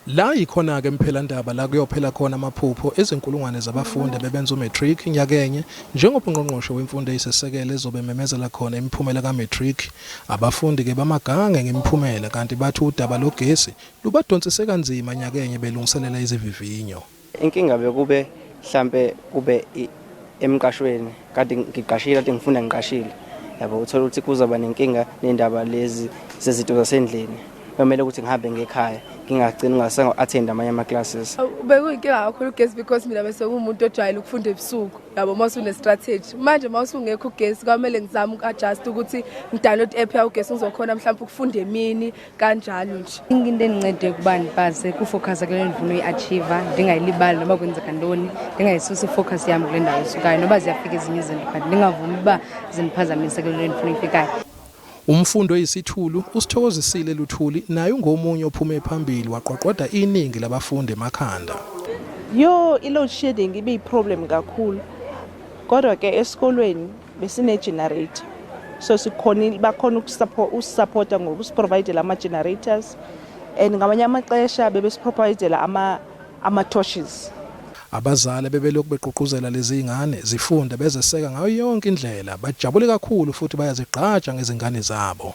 La yikhona-ke eMphelandaba la kuyophela khona amaphupho ezinkulungwane zabafundi abebenza u-matric nyakenye njengoba ungqongqoshe wemfundo eyisisekelo ezobe ememezela khona imiphumela ka-matric. Abafundi-ke bamagange ngemiphumela kanti bathi udaba logesi lubadonsise kanzima nyakenye belungiselela izivivinyo. Inkinga bekube mhlampe kube emqashweni kade ngiqashile, kade ngifunda ngiqashile, yabo, uthola ukuthi kuzoba nenkinga nendaba lezi zezinto zasendlini, kumele ukuthi ngihambe ngekhaya, ngingagcini ngingasango-attend amanye ama-classes. Bekuyinkinga kakhulu ugesi because mina bese kuwumuntu ojwayele ukufunda ebusuku, yabo, uma usune-strategy. Manje uma usungekho ugesi kwamele ngizame uku-adjust ukuthi ngidownload i-app yawugesi, ngizokhona mhlawumpe ukufunda emini, kanjalo nje. Into endincede ukuba ndipase kufokhasa kule nto ndifuna uyi-achieva, ndingayilibali noba kwenzeka ntoni, ndingayisusi ifocus yam kule ndawo isukayo, noba ziyafika ezinye izinto, but ndingavumi uba zindiphazamise kule nto endifuna uyifikayo. Umfundi oyisithulu uSithokozisile Luthuli naye ungomunye ophume phambili waqwaqwada iningi labafundi emakhanda. Yo, i-load shedding ibe yi-problem kakhulu, kodwa ke esikolweni besine-generator, so sikhonile, bakhona ukusupporta ngokusiprovidela ama-generators and ngamanye amaxesha bebesiprovidela ama-torches. Abazali bebelokhu begqugquzela lezi ngane zifunda, bezeseka ngayo yonke indlela, bajabule kakhulu futhi bayazigqaja ngezingane zabo.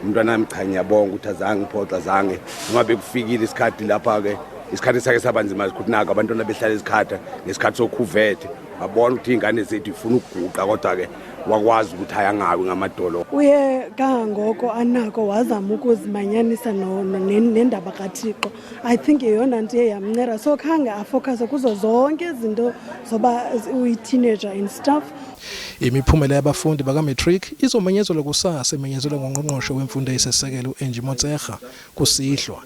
Umntwana wami, cha, ngiyabonga ukuthi azange ngiphoxa, azange, noma bekufikile isikhathi lapha-ke, isikhathi sake saba nzima ukuthi nako abantwana behlala izikhatha ngesikhathi sokhuvethe, babona ukuthi iy'ngane zethu ifuna ukuguqa, kodwa-ke wakwazi ukuthi ayangawi ngamadolo. Uye kangangoko anako wazama ukuzimanyanisa nendaba kaThixo. I think yeyona nto iye yamnceda, so khange afocuse kuzo zonke izinto zoba uyi-teenager and stuff. Imiphumela yabafundi baka-matric izomenyezelwa kusasa, imenyezelwa ngongqongqoshe wemfundo eyisisekelo u-Angie Motshekga kusihlwa.